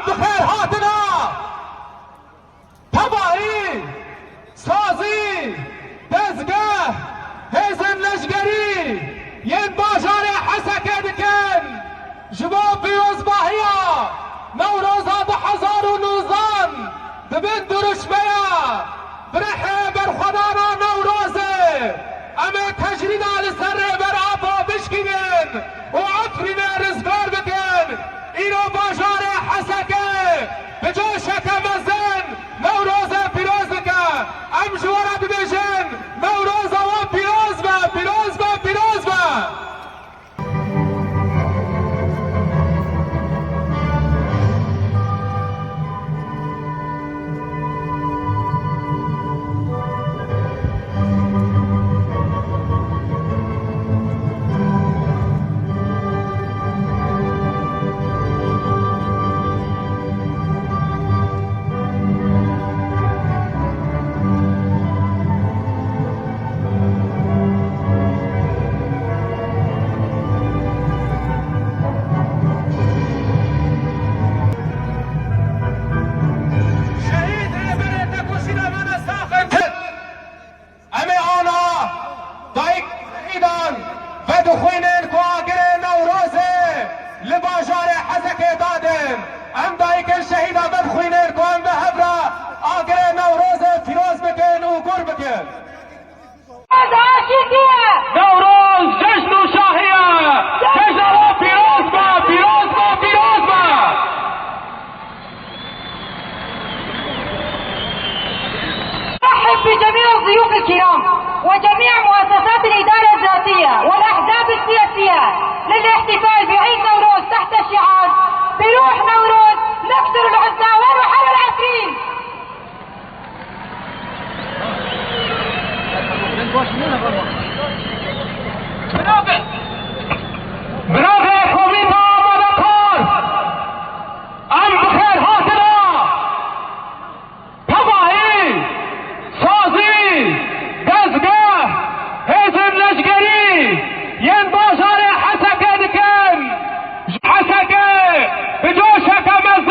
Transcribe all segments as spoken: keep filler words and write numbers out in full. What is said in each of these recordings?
Bi xêr hatina tevahî, sazî, dezgeh, hêzên leşgerî yên bajarê Hesekê dikin. Ji bo pîrozbahiya Newroza du hezar û nozdan di bin dirûşmeya birehê berxwedana Newrozê, em ê tecrîda li ser Rêber Apo bişkînin û Efrînê rizgar bikin. Îro bajarê Hesekê bi coşeke mezin Newrozê pîroz dike. Em ji we re dibêjin, Newroza we pîroz be, pîroz be, pîroz be. Şehîd Rêberê Tekoşîna me ne saxin. Em ê ana dayik şehîdan vedixwînin ku agirê Newrozê li bajarê Hesekê dadin. Em dayikên şehîda vedixwînin ku em bi hev re agirê Newrozê pîroz bikin û gur bikin. Newroz aşîtî ye. Newroz cejn û şahî ye. Cejna we pîroz be, pîroz be, pîroz be. نرحب بجميع الضيوف الكرام وجميع مؤسسات الإدارة الذاتية والأحزاب السياسية للاحتفال بعيد نوروز تحت شعار بروح نوروز نكسر العزلة ونحرر عفرين. Biravê komîta amadekar, em bi xêr hatina. Tevahî, sazî, dezgeh, hêzên leşgerî yên bajarê Hesekê dikin. Ji Hesekê bi coşeke mezin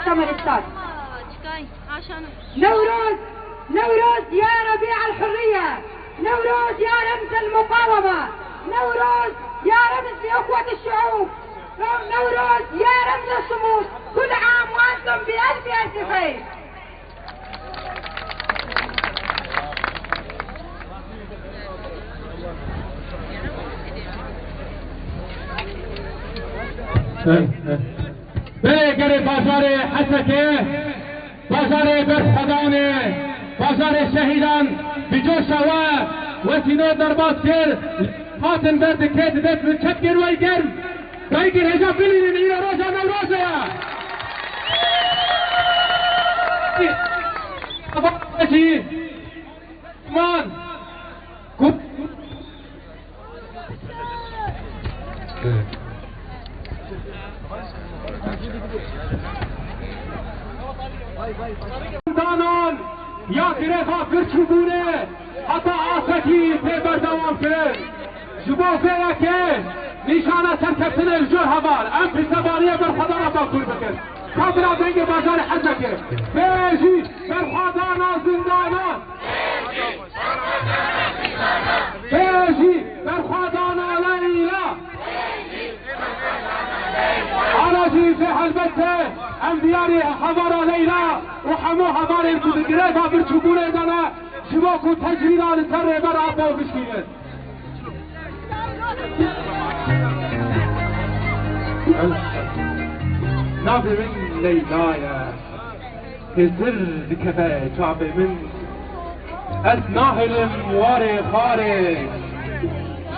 Kemal Istat. Newroz, Newroz ya Rebi'a el-Hurriye, Newroz ya remz el-muqaweme, Newroz ya remz li uxwet el-şu'ub, Newroz ya remz el-sumud, kul am ve entum bi elfi elfi xeyr. Belê gerê bajarê Hesekê, bajarê berxwedanê, bajarê şehîdan bi coşa we wekî no derbas kir, hatin ber dikê di dest min çep kir wey germ. Daykir hêja bilînin îro roja Newrozê ye. Jî man ku danan ya greva birçîbûnê heta asekî tê berdewam kirin. Ji bo vê yekê nîşana serkeftinê li cor heval em piştevaniyê berxwedana Bakur bikin. Ka bira dengê bajarê Hesekê. Bêjî berxwedana zindanan. Bêjî berxwedana Leyla. Ana jî vê helbet e, em diyarê hevara Leyla û hemû hevalên ku di greva birçîbûnê de ne, ji bo ku tecrîda li ser Rêber Apo bişkînin. Navê min Leyla ye. Hêzir dikeve çavê min. Ez nahêlim warê xwarê.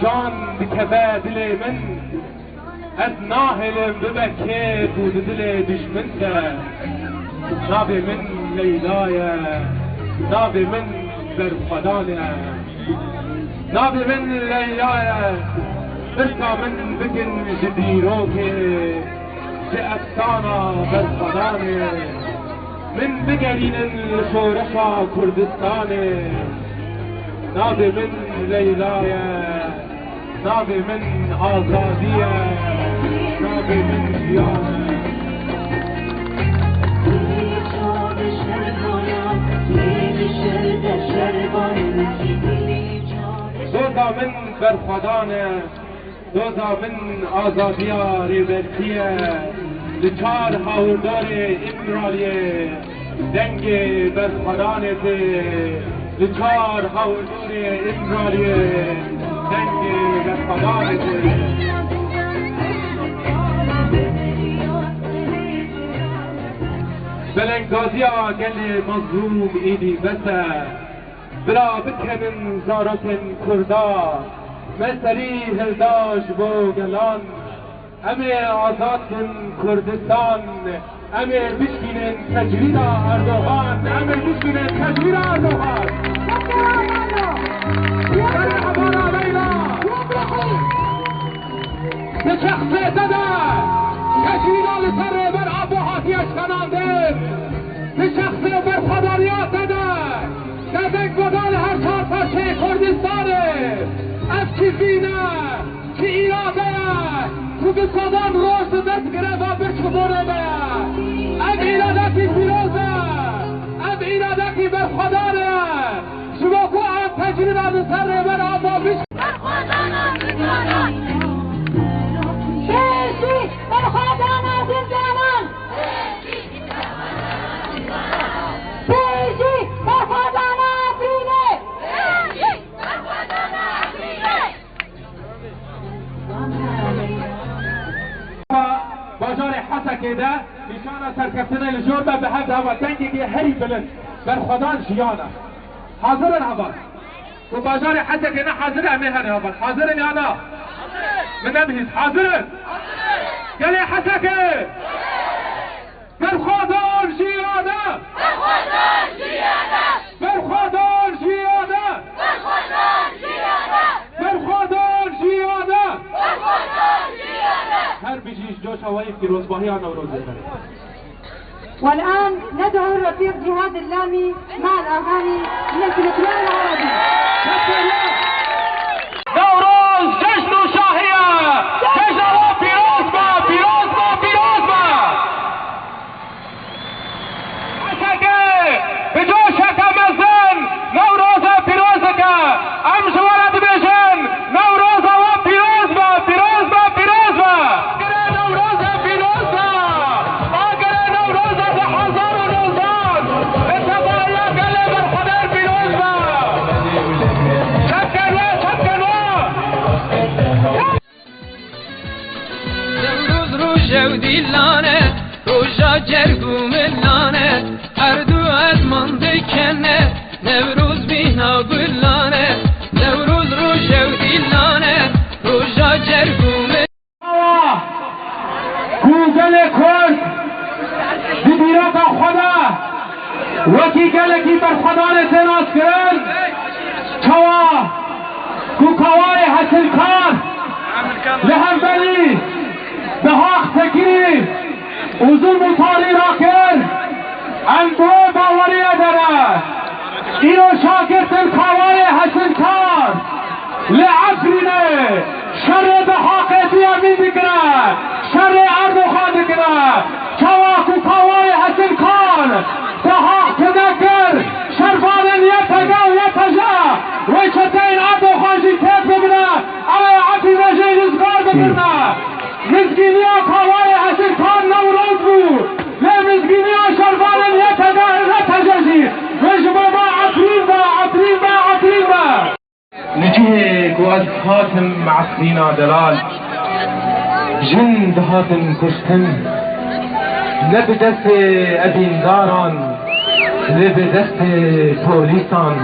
Can dikeve dilê min. Ez nahêlim bibe kêf û di dilê dijmin de. Navê min Leyla ye. Navê min Berxwedan e. Navê min Leyla ye. Pirsa min bikin ji dîrokê, ji efsana Berxwedanê. Min bigerînin li şoreşa Kurdistanê. Navê min Leyla ye. Navê min azadî ye. Navê min jiyan e. Doza min Berxwedan e. Doza min azadiya rêbertî ye. Li çar hawirdarê Îmraliyê dengê Berxwedanê tê. Li çar hawirdarê Îmraliyê dengê Berxwedanê tê. Belenggaziya gelê mezlûm îdî bes e. Bira bikenin zarokên Kurda, me serî hilda ji bo gelan. Em ê azad bin Kurdistan, em ê bişkînin tecrîda Erdogan, em ê bişkînin tecrîda Erdogan. Serê hevara Leyla. Di şexsê te de tecrîda li ser Rêber Apo hatiye şikandin. Di şexsê berxwedaniya te de. Derdek veda li her çar parçeyê Kurdistanê. Ev çi vîn e, çi îrade ye, ku bi sedan roj di dest greva birçîbûnê de ye. Ev îradekî pîroz e, ev îradekî berxwedar e. Ji bo ku em tecrîda li ser Rêber Apo biş- Berxwedana zindanan! Pêşî berxwedana zindanan! Pêşî berxwedana Efrînê! Bajarê Hesekê de nîşana serkeftinê li jor me bi hev de heva dengekê herî bilind. Berxwedan jiyan e. Hazir in heval? Ku bajarê Hesekê ne hazir e, em ê herin heval. Hazir in ya na? Min nebihîst. Hazir in? Gelê Hesekê! Berxwedan jiyan e! Berxwedan jiyan e! Berxwedan jiyan e! Berxwedan jiyan e! Berxwedan jiyan e! Berxwedan jiyan e! Her bijî ji coşa we yê pîrozbahiya Newrozê ve. والآن ندعو الرفيق جهاد اللامي مع الأغاني من الفلكلور العربي. Newroz cejn û şahî ye! Cejna we pîroz be, pîroz be, pîroz be! Dîlan e, roja cerg û milan e, her du ezman dikene, Newroz mîhna gulan e, Newroz roje û dîlan e, roja cerg û milan. Ku gelê Kurd di dîroka xwe de wekî gelekî berxwedanê tê naskirin, çawa ku Kawayê Hesin Kar li hemberî Dehaq Tekirî û zulm û tarî rakir, em di wê baweriye de ne. Îro şagirtên Kawayê Hesin Kar li Efrînê şerê Dehaqê duyemîn dikine, şerê Erdoxan dikine. Çawa ku Kawayê Hesin Kar Dehaq tune kir, şervanên Y P G û Y P J wê çeteyên Erdoxan jî têk bibine, ew ê Efrînê jî rizgar bikirine. Mizgîniya Kawayê Hesin Kar Newroz bû. Lê mizgîniya şervanên Y P G, Y P J jî. Wê ji bo me Efrîn be, Efrîn be, Efrîn be. Li cihê ku ez hatim Efrîna delal, jin dihatin kuştin. Ne bi destê evîndaran, lê bi destê polîsan.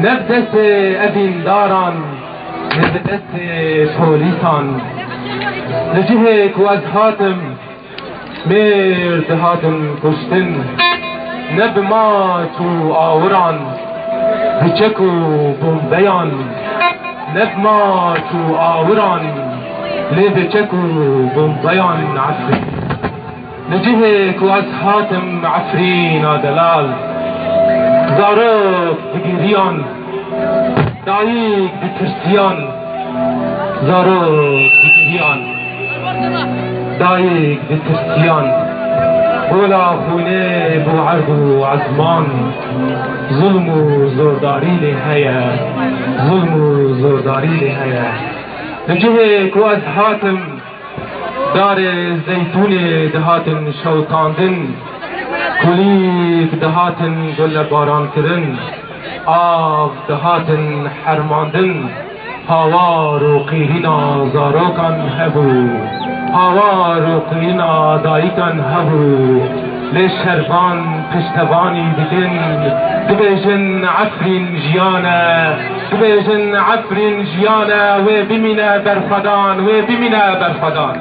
Ne bi destê evîndaran, ne bi destê polîsan. Li cihê ku ez hatim, mêr dihatin kuştin. Ne bi maç û awiran, bi çek û bombeyan. Ne bi maç û awiran, lê bi çek û bombeyan Efrîn. Li cihê ku ez hatim Efrîna delal, zarok digiriyan, dayik ditirsiyan, zarok digiriyan, dayik ditirsiyan. Bola xûnê bo erd û ezman, zulm û zordarî lê heye, zulm û zordarî lê heye. Li cihê ku ez hatim, darê zeytûnê dihatin şewitandin, kulîlk dihatin gulebarankirin, av dihatin hermandin. Hawar û qîrîna zarokan hebû, hawar û qîrîna dayikan hebû. Lê şervan piştevanî dikin, dibêjin Efrîn jiyan e, dibêjin Efrîn jiyan e, wê bimîne berxwedan, wê bimîne berxwedan.